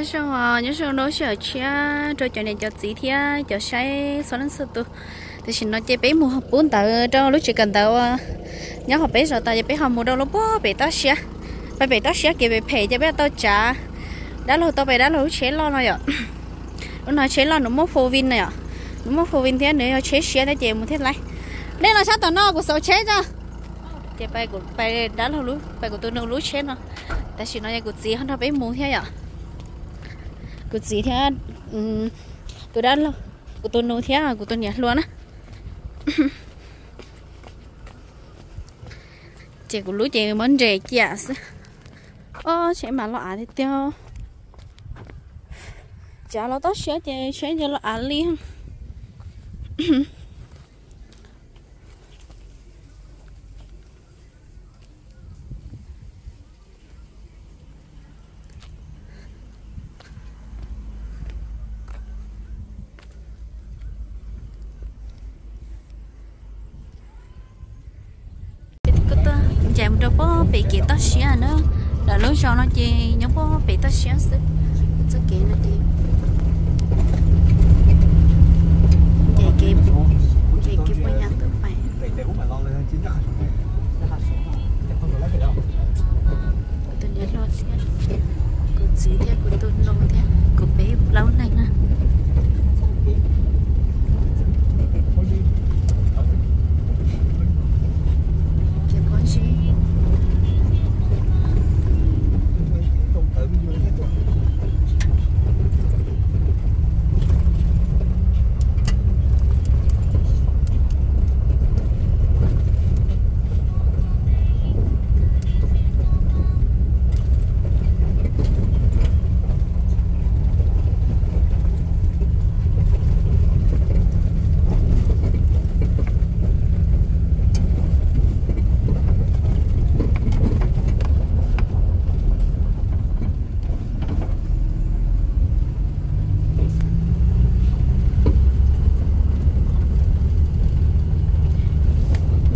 Nyob zoo, nyob zoo lub sij hawm tshiab rau cov niam cov txiv thiab cov saib txhua leej txhua tus. Tam sim no ces peb mus pub ntawv rau lub tsev kawm ntawv uas nyob hauv peb zos tas, ces peb ho mus rau lub puag pem toj siab. Pem toj siab kev pem phem ces peb tau tsav dab laug, tau pem dab laug lub tsheb loj no yom. Lub no tsheb loj, nws muaj four wheel no yom. Nws muaj four wheel thiab nws yog tsheb siab thiab ces mus thiaj laiv. Nej los sab tom no kuv xauv tsheb tso. Ces pais kuv tus nus lub tsheb no. Tam sim no yog kuv txiv ho nrog peb mus thiab yom. Kuv txiv thiab tus dab laug, kuv tus nus thiab kuv tus niam hluas na. Ces kuv lub ces muab nres cia xwb. Ob tsheb mas loj av tiag tiag. Tsav los toj siab ces tsheb ces loj av li. Kuv tuaj ncaim mus rau puag pem kev toj siab na. Lawv lub zos no ces nyob puag pem toj siab xwb. Txoj kev no ces ncaim kev, ncaim kev puas yas tuaj pais. Kuv tus niam hluas thiab kuv txiv thiab kuv tus nus thiab kuv peb plaub leeg na. Ces phob zeb.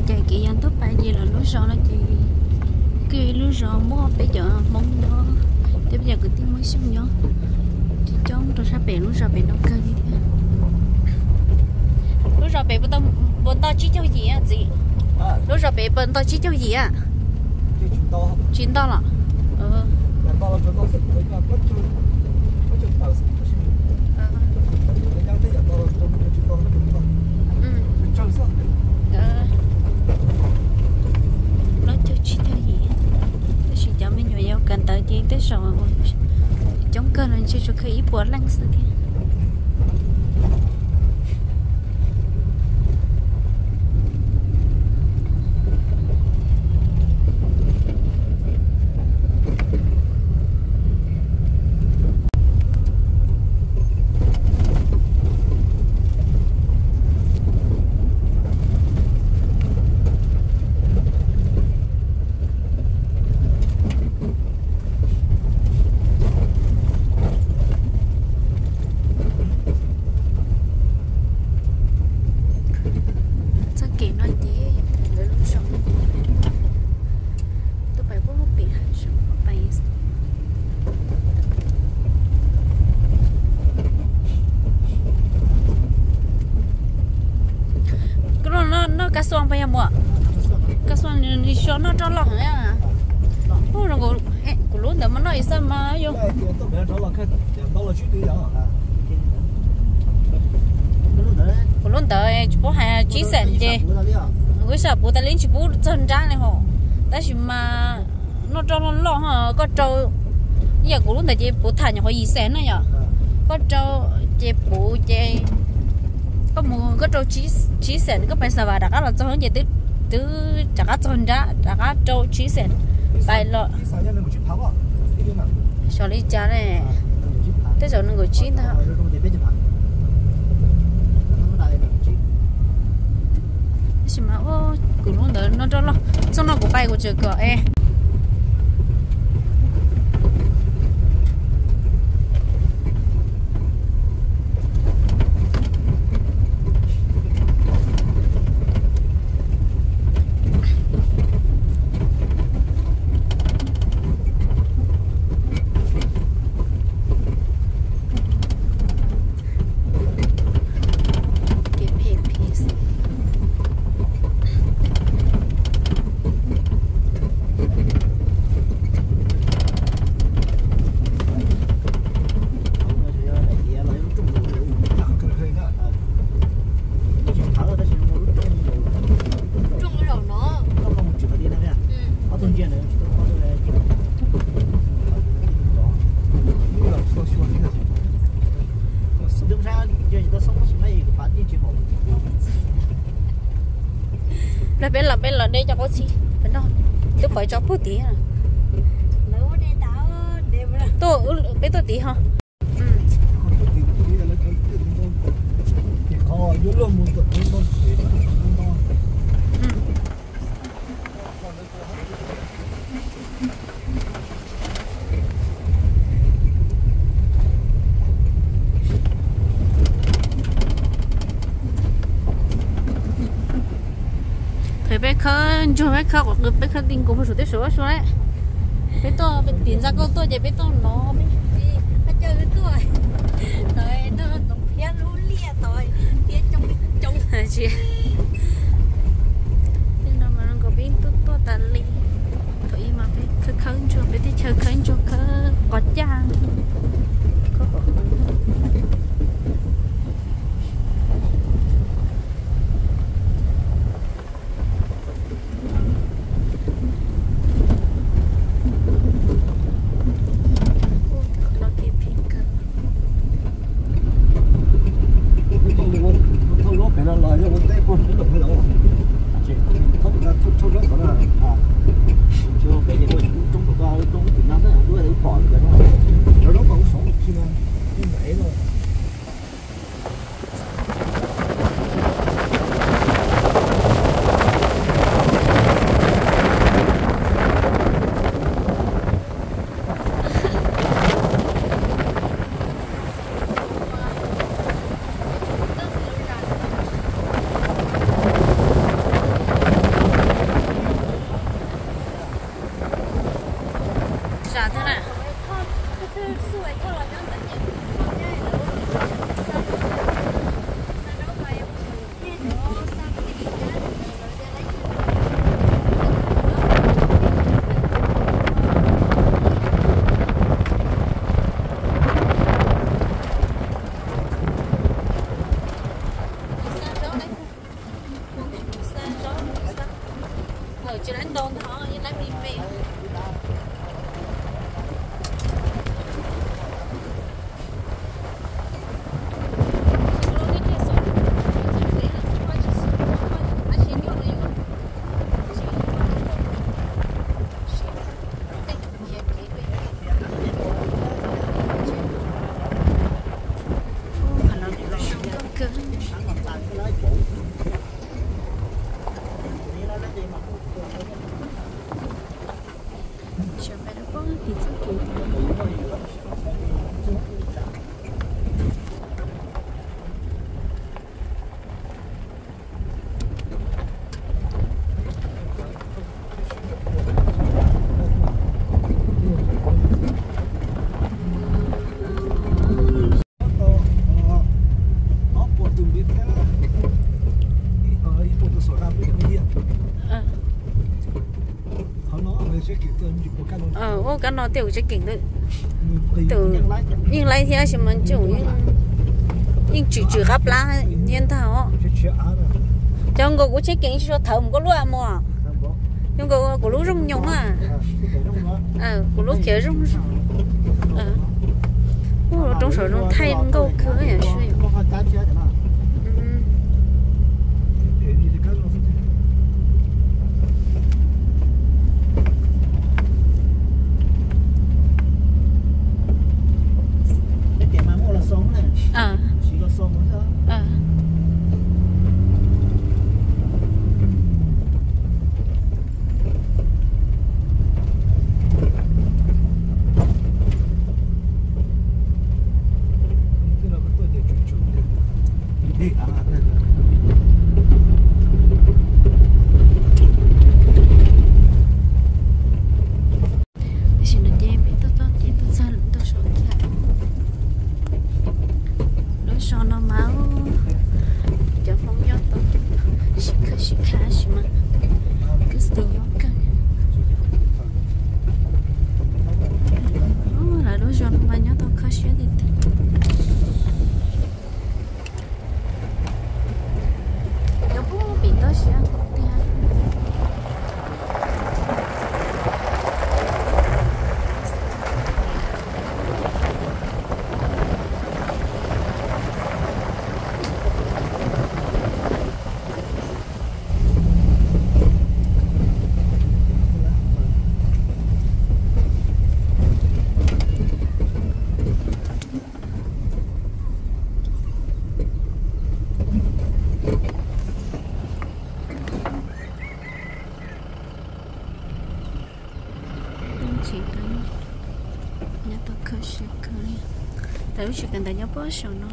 Ces kev yog tuaj pais ces lawv lub zos no ces kuj yog ib lub zos muaj peb cov Hmoob nyob, thiab peb cov kwv tij Hmoob Xyooj nyob. Coob coob rau sab pem lub zos pem no kawg li thiab. Lub zos pem puas nto tsib caug yim a txiv? Lub zos pem puas nto tsib caug yim a? Tsis nto los? Plaub caug tsib caug yim. Tab sis cov me nyuam yaus kawm ntawv ces tej zaum coob kawg los ntshe tsuas kawg ib puas leej xwb thiab. Txoj kev no ces lawv lub zos tuaj pais puag pem hav zoov pais. Koj noj kab xuas puas yog muam? Kab xuas nws so noj roj loj heev. Kuv lub ntawd mas noj ib xab mas yog. Kuv lub ntawd tsis pub hais tsib xees ces kuv ib sab puv tas li tsis pub txog nrab li hos. Tab sis mas noj roj loj loj ho koj rau, ib yam kuv lub ntawd ces puv tham nyuam qhuav yim xees na yom. Koj rau ces puv ces koj mus koj rau tsib xees koj pais Xa Vas rov qab los txog ces twb rov qab txog nrab rov qab rau tsib xees pais los. Xyov li cas ne, tej zaum nees nkaum tsib ntag. Tab sis mas kuv lub ntawd noj roj loj, txog no kuv pais kuv tseem kom es. Peb los, peb los de cov qub txhib pem no, twb pov tso pug tid. Tuaj, peb tuaj tid ho. Peb khawb ntsuag, peb khawb quav qws, peb khawb ti nkaus puag saum tej saum sua lawm. Peb tuaj tim ntxa kauj tuaj ces peb tuaj no peb Tej no mas zoo nkaus peb tuaj tuaj tas li. Thaum ub mas peb khawb khawb ntsuag, peb teb chaws khawb ntsuag khawb qos caj. Thauj zaub pem no los yog ua teb puag lub lawm los, ces thauj zaub tod na, ces pem ces muaj lub roob tom ko, lub roob tim no xwb, lub pom lawm no, cov zaub pom lub saud tsis no, yeej ntawm ev no. Zam thiab na. Tsis laiv ntau ntag, yeej laiv me me. Ua kab no, ua kab no tej kuv tsheb keem, yeej laiv thiab tab sis mas yeej tswm tswm qab plab thiab ntag os. Cov nkaus kuv tsheb keem tsis tshua thawv mus koj lub mus. Cov nkaus kuv lub zoo nyoos na. Kuv lub khiav zoo. Ua roob saum zoo thaij nkauj kawg yom. Tam sim no ces peb tuaj txog ces tuaj txog lawm, tuaj saum thiab. Lub zos no mas cov Hmoob nyob tau sib khawb sib khav tab sis mas kwv tij nyob kawg. Lawv lub zos no mas nyob tau kho siab tiag tiag. Cov pub pim toj siab tiag. Lawv lub tsev kawm ntawv nyob puag saum no.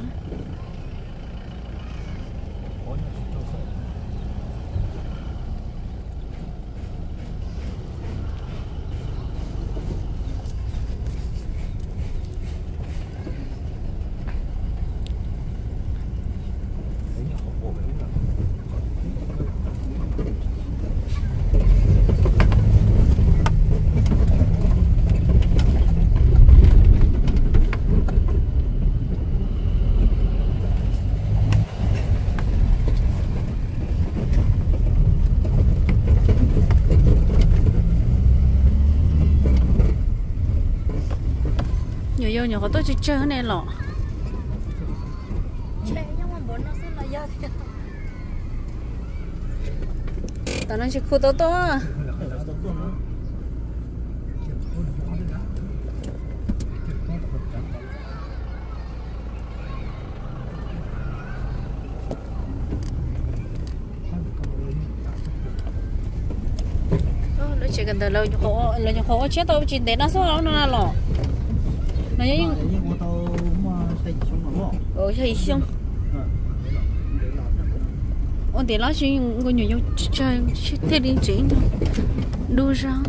Nyuam yaus nyuam qhuav tuaj tsawg tsawg ne los. Tam no tsis khu tau tuaj. Lub tsev kawm ntawv lawv nyuam qhuav ua tshiab tau tsis ntev no xwb no los. Yog ib xyoo. Ua ntev los tsis nkaus nyuam yaus tsawg thiaj li tsev dub zog.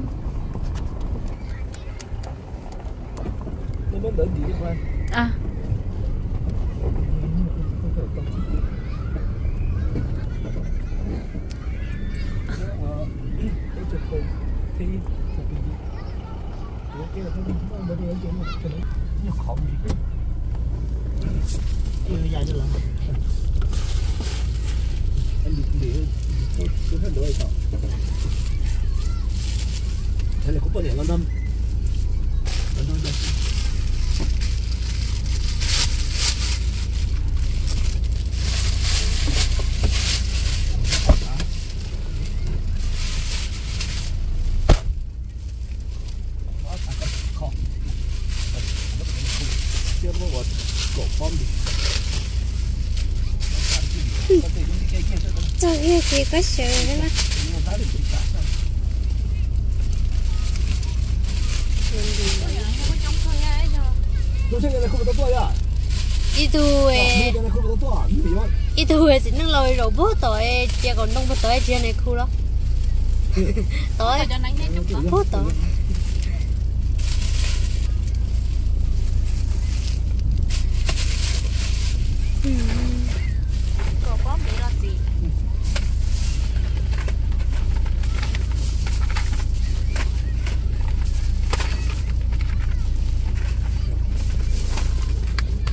Txog kiag ces koj sawv na. Ib tug, ib tug txiv neej laus zaum puag tod, cia kom ntoo puag tod tsis yog nais khu los. Tod, puag tod.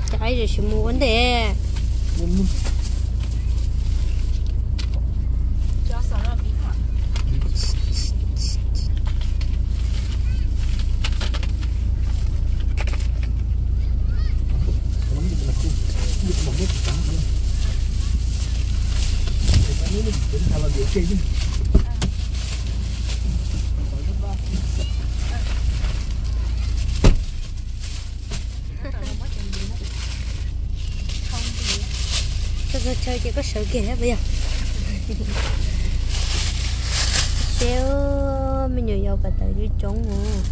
Cas ib zaug tsis mus ua ntej. Koj txog chaw ces koj sawv kiag puas yog? Seb, me nyuam yaus kawm ntawv coob coob os.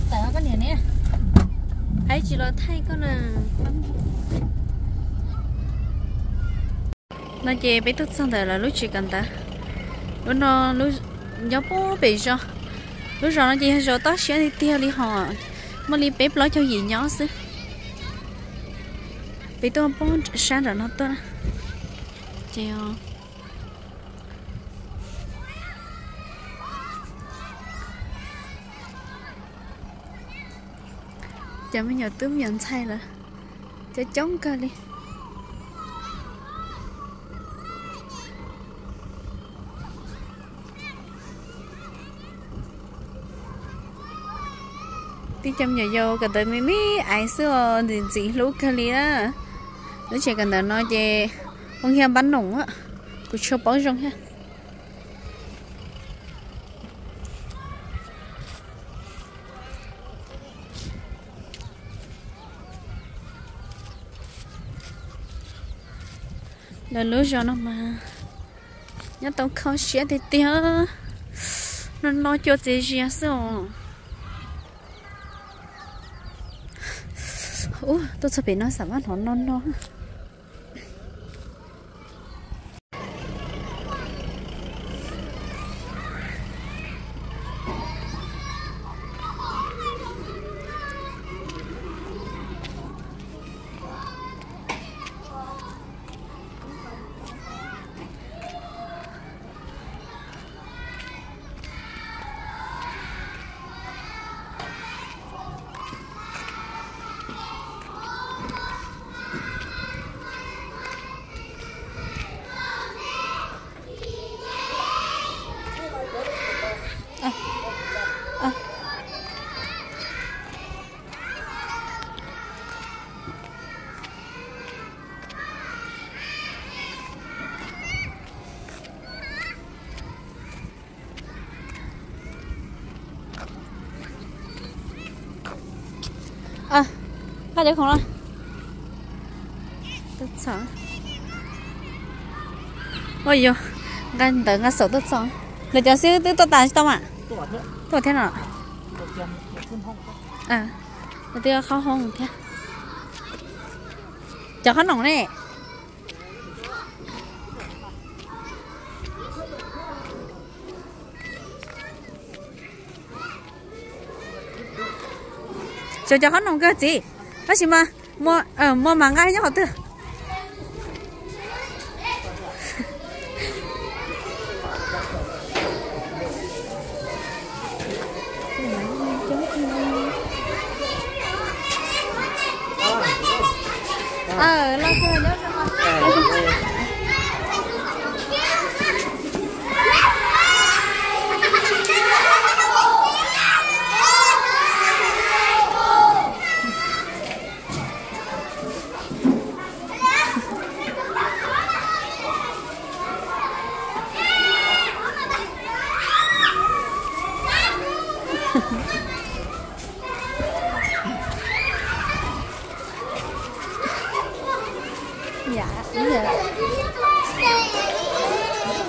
Tawm koj niam ne, hais tsis los thaij koj na. No ces peb tuaj txog ntawm lawv lub tsev kawm ntawv. Lub no nyob puag pem zos. Lub zos no ces yog zos tob siab tiag tiag li hos, muaj li peb plaub caug yim nyob xwb. Peb tuaj puag sab nram no tuaj na. Ces cov me nyuam tub me nyuam ntxhais lawm coob coob kawg li. Tib cov me nyuam yaus kawm ntawv me me aiv xwb os, ntxim ntxim hlub kawg li na. Lub tsev kawm ntawv no ces hu ua npab noom, kuv tsis paub zoo thiab. Lawv lub zos no mas nyob tau kho siab tiag tiag, no no cua txias zias xwb os. Ub, tuaj txog pem no xam maj hnov no no. Nqa cov khoom los. Tuaj txog. Ua yog nqa ntawv nqa xauv tuaj txog. Lawv cov xwb twb tuaj tas tsis tau mas. Tuaj thiab no. Lawv twb qhob hoob thiab. Cov qhob noom ne. Tsuas cov qhob noom kawg txiv, tab sis mas muaj mas nqa nyob qhov twg.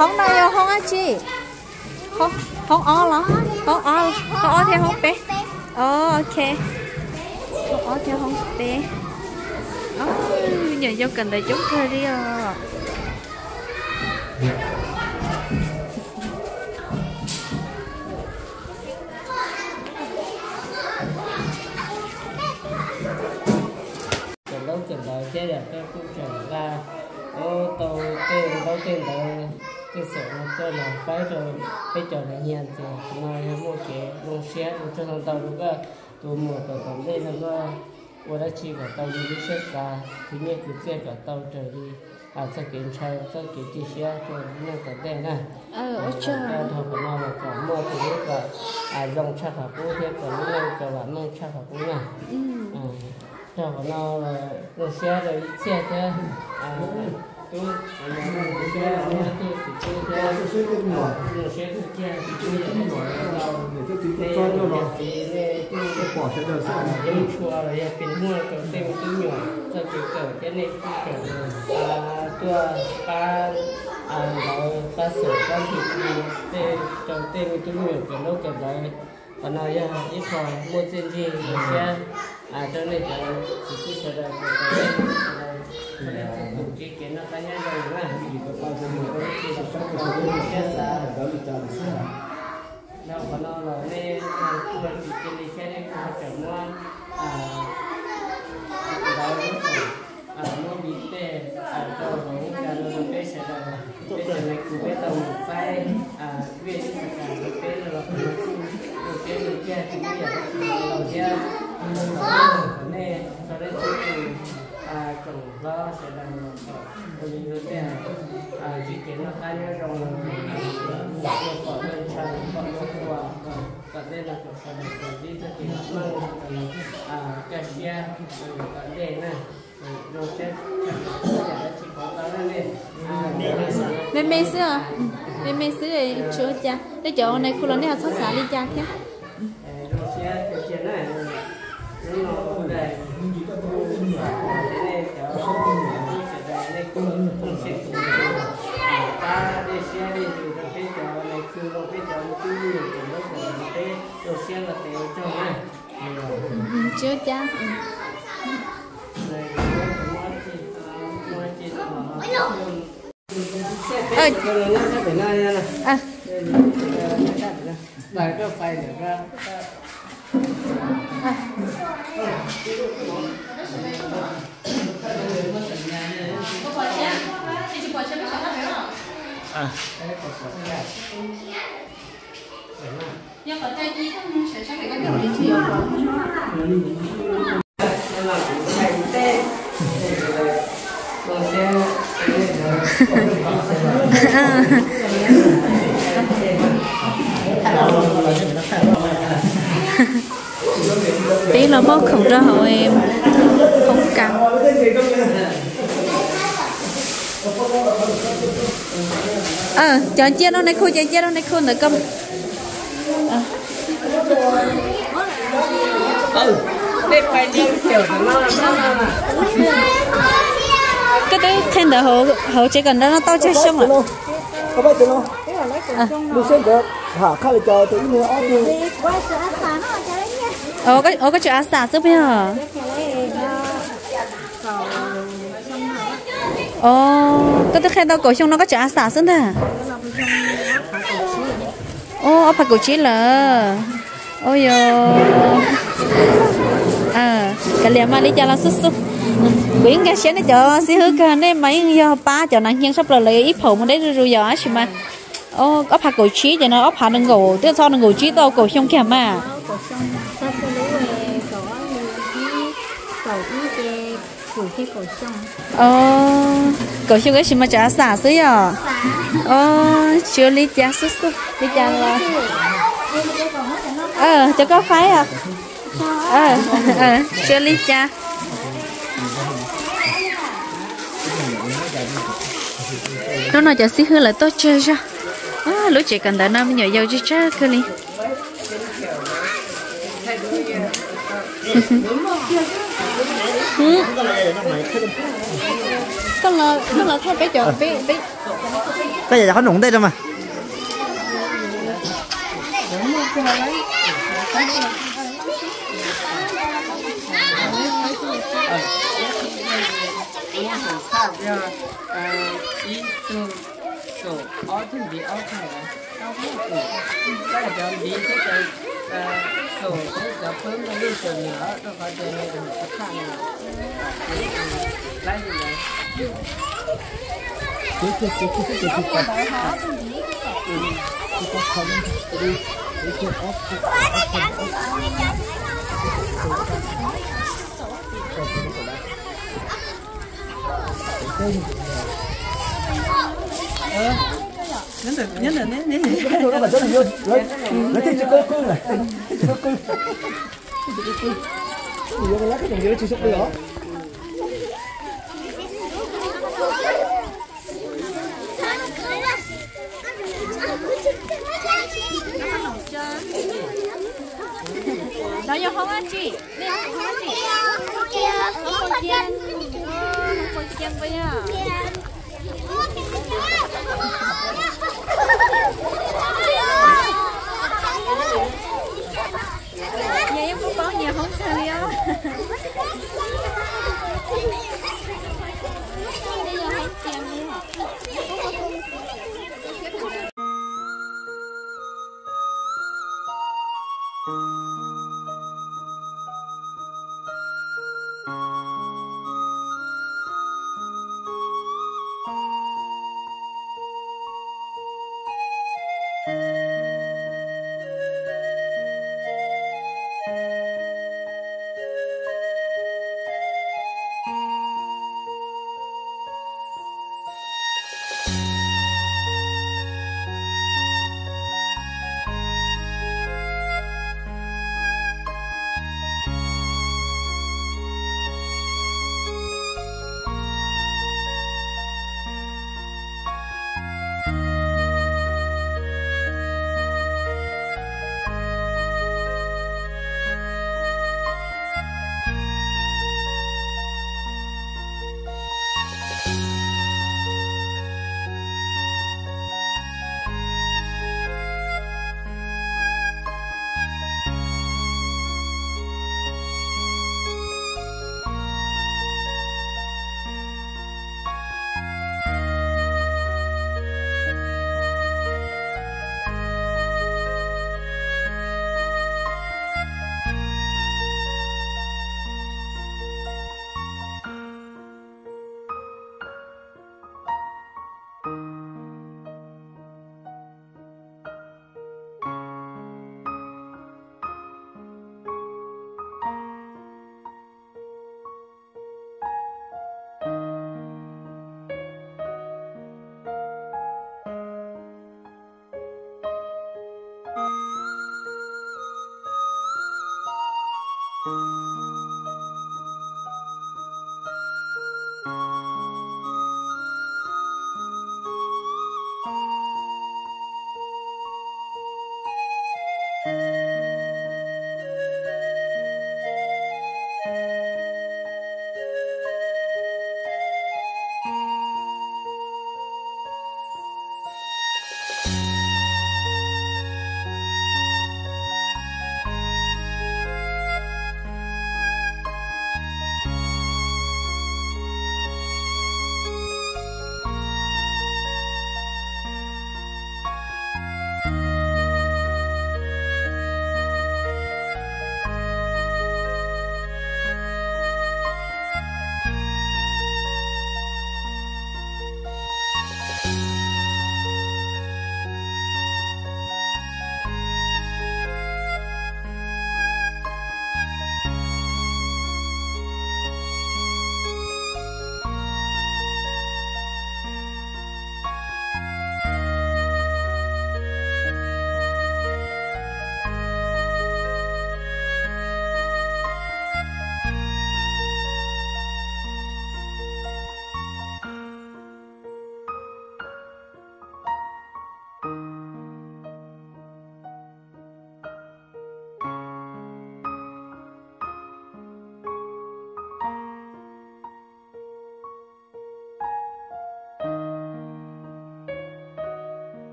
Hoob no yog hoob dab tsi? Hoob ob los? Hoob ob, hoob ob thiab hoob peb. Ok, hoob ob thiab hoob peb. Nyuam yaus kawm ntawv coob kawg li os. Cov ntaub cov ntawv thiab yog koj kuj tseem nqa tau tej ntaub tej ntawv tej xeem no coj los faib rau peb cov nam nyiam ntxias no yog muaj kev zoo siab ua tsaug ntau ntau rau koj tus muam tom tom ntej no koj ua dab tsi kom tau li lub siab xav, khwv nyiaj khwv txiaj kom tau raws li txoj kev ntshaw txoj kev cia siab rau lub neej tom ntej na. Ua tsaug. Dhau qhov no los kom muaj tus hlub kom zoo tshaj qhov qub thiab kom lub neej kom vam meej tshaj qhov qub na. Dhau qhov no los zoo siab rau ib txhiab thiab. Tub, zoo siab kawg kiag tus tub yog nej txiv nej kuj yeej tshua los yog pes muaj rau tej me tub nyuam txoj kev kawm thiab nej kuj tseem tuaj pab ntawv pab xeem pab ntxhw rau tej me tub me nyuam kawm ntaub kawm ntawv. Qhov no yog ib qho muaj txiaj ntsig zoo siab rau nej cov txiv tub sawv daws, sawv daws txhua tus siv kev noj qab nyob zoo na. Siab xav. Dhau qhov no los nej kuj tsis cia li thiab nej kuj tseem muab ntawv muab ntiv tej rau hauv cas no rau peb sawv daws, peb sawv daws kuv peb tau mus faib vij ib xas kas rau peb no los rau peb mus kiag tus ib yam dab tsi los thiab. Thov nej txhua leej txhua tus tsoom hlob sawv daws los kom ua li ua tiag, ntsib kev noj qab nyob zoo los ua pom dej ntshaw pom dej qhua, kom tej no kom sawv daws kom ntsib txoj kev vam meej, kaj siab tom ntej na. Zoo siab, yam dab tsi pov tau na nej. Me me xwb os, me me xwb tsis ua cas. Nej cov nais khu los nej ho txhob xav li cas thiab. Zoo siab tiag tiag na. Hnub no kuv daim kuv xav nej cov sawv daws nej Pab dej siab dej ntsws rau peb cov neeg khw, peb cov kwv tij, peb cov neeg peb zoo siab no ces ua tsaug na. Tsis ua cas. Peb los muab khoom rau hauv phoo kas. Cov cia rau nais khu, ces cia rau nais khu ntawm ko. Koj twb qhia ntawd hauv tsev kawm ntawv no tau tsawg xyoo lawm? Ua koj tseem a xam xwb puas yog? Koj twb qhia tau kaum xyoo no koj tseem a xam xwb ntag. Ob phav kaum tsib lawm. Ua yog, kav liam mas li cas los xub xub. Kuv yeej nkag siab nej cov xib hwb kawg, nej mas yeej yog pab cov nas nyeeg sab plaws lawv ib phaum mus deb zuj zus yom, tab sis mas ob phav kaum tsib ces no ob phav nees nkaum, twb txog nees nkaum tsib tau kaum xyoo kiag mas. Kaum xyoo tab sis mas tseem a xam xwb yom. Tsis ua li cas xwb xwb, li cas los cov koj faib. Tsis ua li cas. Hnub no cov xib hwb lawv tuaj tsawg zog. Lub tsev kawm ntawv no me nyuam yaus tsawg tsawg kawg li. Koj los thaij peb cov, peb, peb, koj yam qhob noom ntej rau mas. Ib tug kaum ob tug ntiv ob tug, koj cov ntiv thiab cov kaum thiab cov pab npaj lub tsev no rau qhov tias nws tus hauv qhov thaj no laib li ntawd. Nyob ntawm neb ne. Lawv thiaj tsis qw qw lawm, thiaj tsis qw qw. Yuav lawv koj tseem yuav tsis qw os. Nov yog hoob dab tsi? Nej hoob dab tsi? Hoob qau cia. Hoob qau cia puas yog? Nyias yeej kuj paub nyias hoob kawg li os.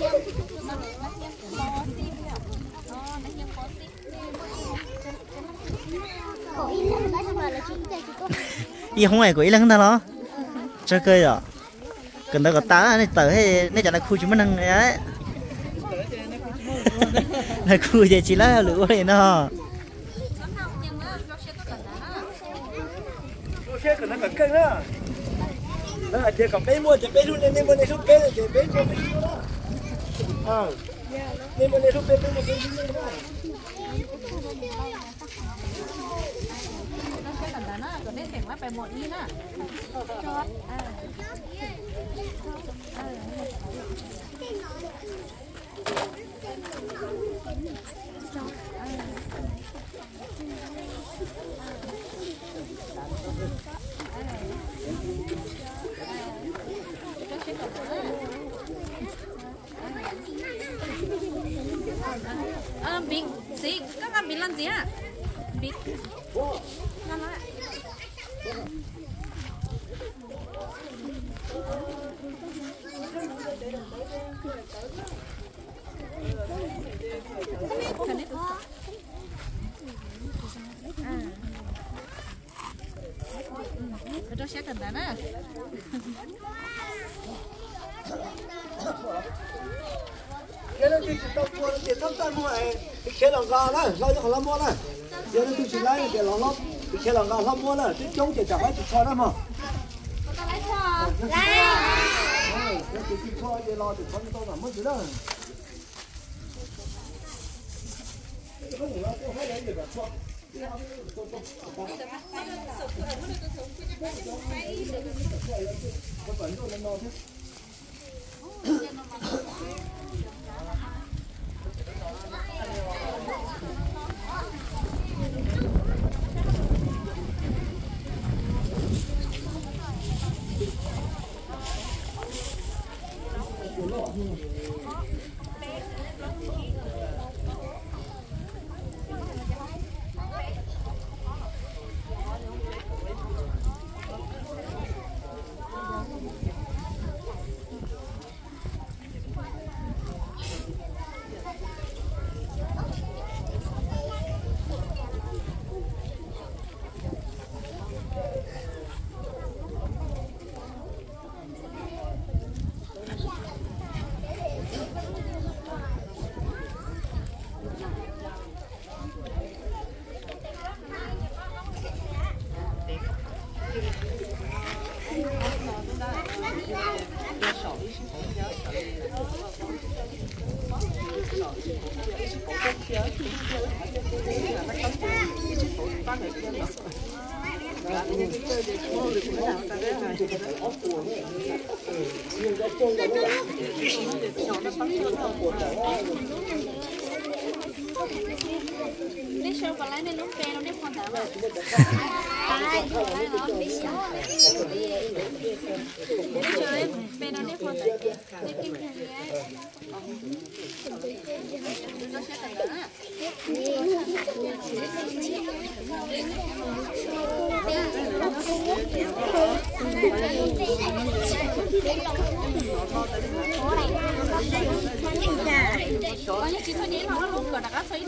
Ib hoob es kaum ib leeg ntag los? Tsawg kawg yom. Kawm ntawv kom tas nej tawm, nej cov nas khu tsis muaj neeg. Nas khu ces tsis laib lwm ua li no. Lub siab kom no kom keej na. Lawv hais tias kom peb muaj ces peb hlub nej, nej muaj nej hlub peb ces peb muaj peb hlub na. Nej muaj nej hlub peb, peb muaj peb hlub nej na. Npiv, Txiv, koj nqa Npiv los ntxiv. Npiv, nqa los. Rau siab kawm ntawv na. Yog leej twg tsis tau tua ces txhob txawj muag, tiv khiav los nqa na, hlob nyob qhov hlob muab na. Yog leej twg tsis laib ces los hlob, tiv khiav los nqa hlob muab na, twb coob ces tsam hlob tsis txhob na mog. Yog leej twg tsis txhob ces los ces txhob tau mam muab ntxiv na. Nej sau kom laib nej lub npe rau nej phau ntawv mas. Nej sau laib npe rau nej phau ntawv ces nej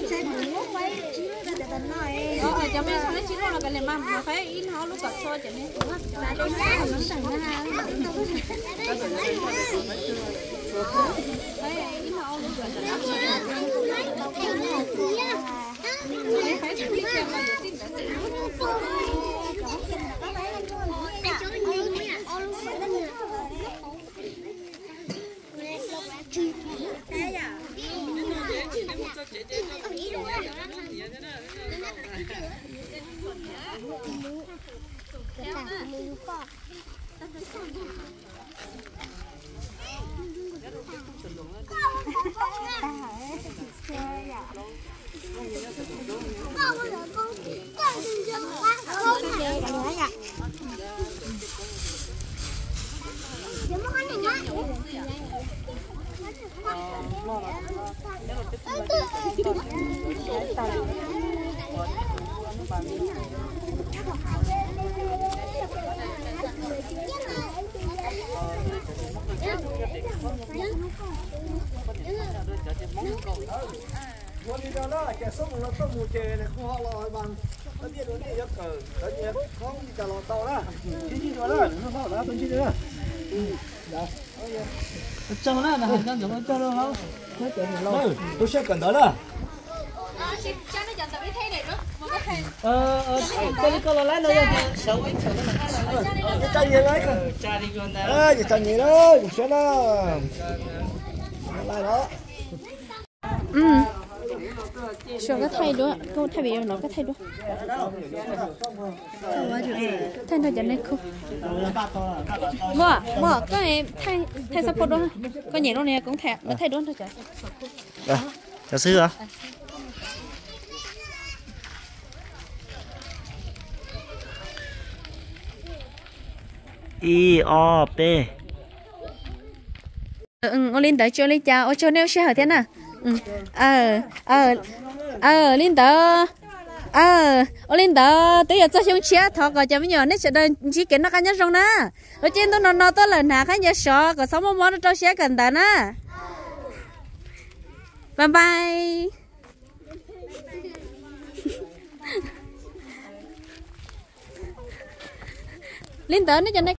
thiaj li. Cov me txog lej tsis loj los kav liam mas, mas qhib ib no ob lub kom txhua cov me. Tub siab kawm ntawv na. Cia li koj los lawm no yog sawv ua ib txhia na. Tsa nyiav na, zoo siab na. Suav koj thaij dua, koj thaij video no koj thaij dua. Thaij nrog cov neeg khu. Muaj, muaj, koj thaij xab phob dua. Koj nyem lub no koj thaij, koj thaij dua nrog cov. Cov xwb os. Ib, ob, peb. Ua li ntawd tsis ua li cas, ua tsaug nej lub sij hawm thiab na. Li ntawd, ua li ntawd twb yuav txog xyoo tshiab, thov kom cov me nyuam nej sawv daws ntsib kev noj qab nyob zoo na. Lub caij ntuj no no tuaj lawm hnav khaub ncaws sov kom txhob muaj mob rau siab kawm ntawv na. Bye bye. Li ntawd nej cov neeg